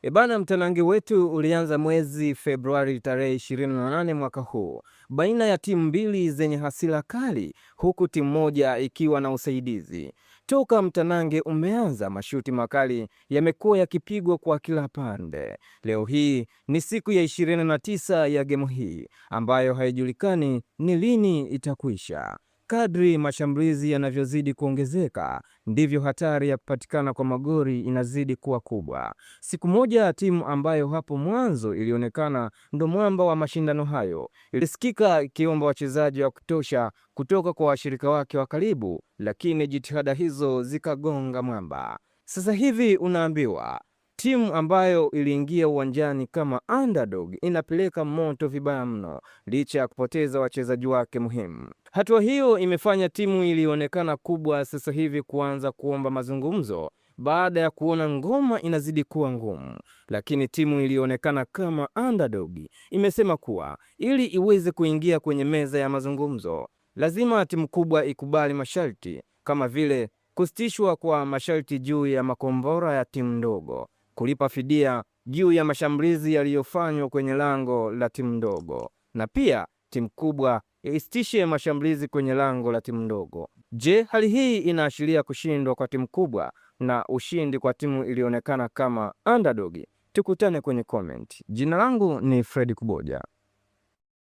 Ebana, mtanange wetu ulianza mwezi Februari tarehe 28 mwaka huu baina ya timu mbili zenye hasira kali, huku timu moja ikiwa na usaidizi. Toka mtanange umeanza, mashuti makali yamekuwa yakipigwa kwa kila pande. Leo hii ni siku ya 29 ya gemu hii ambayo haijulikani ni lini itakwisha. Kadri mashambulizi yanavyozidi kuongezeka ndivyo hatari ya kupatikana kwa magoli inazidi kuwa kubwa. Siku moja timu ambayo hapo mwanzo ilionekana ndo mwamba wa mashindano hayo ilisikika ikiomba wachezaji wa kutosha kutoka kwa washirika wake wa karibu, lakini jitihada hizo zikagonga mwamba. Sasa hivi unaambiwa timu ambayo iliingia uwanjani kama underdog inapeleka moto vibaya mno licha ya kupoteza wachezaji wake muhimu. Hatua hiyo imefanya timu iliyoonekana kubwa sasa hivi kuanza kuomba mazungumzo baada ya kuona ngoma inazidi kuwa ngumu. Lakini timu iliyoonekana kama underdog imesema kuwa ili iweze kuingia kwenye meza ya mazungumzo, lazima timu kubwa ikubali masharti kama vile kusitishwa kwa masharti juu ya makombora ya timu ndogo, kulipa fidia juu ya mashambulizi yaliyofanywa kwenye lango la timu ndogo, na pia timu kubwa isitishe mashambulizi kwenye lango la timu ndogo. Je, hali hii inaashiria kushindwa kwa timu kubwa na ushindi kwa timu ilionekana kama underdog? Tukutane kwenye comment. Jina langu ni Fred Kuboja.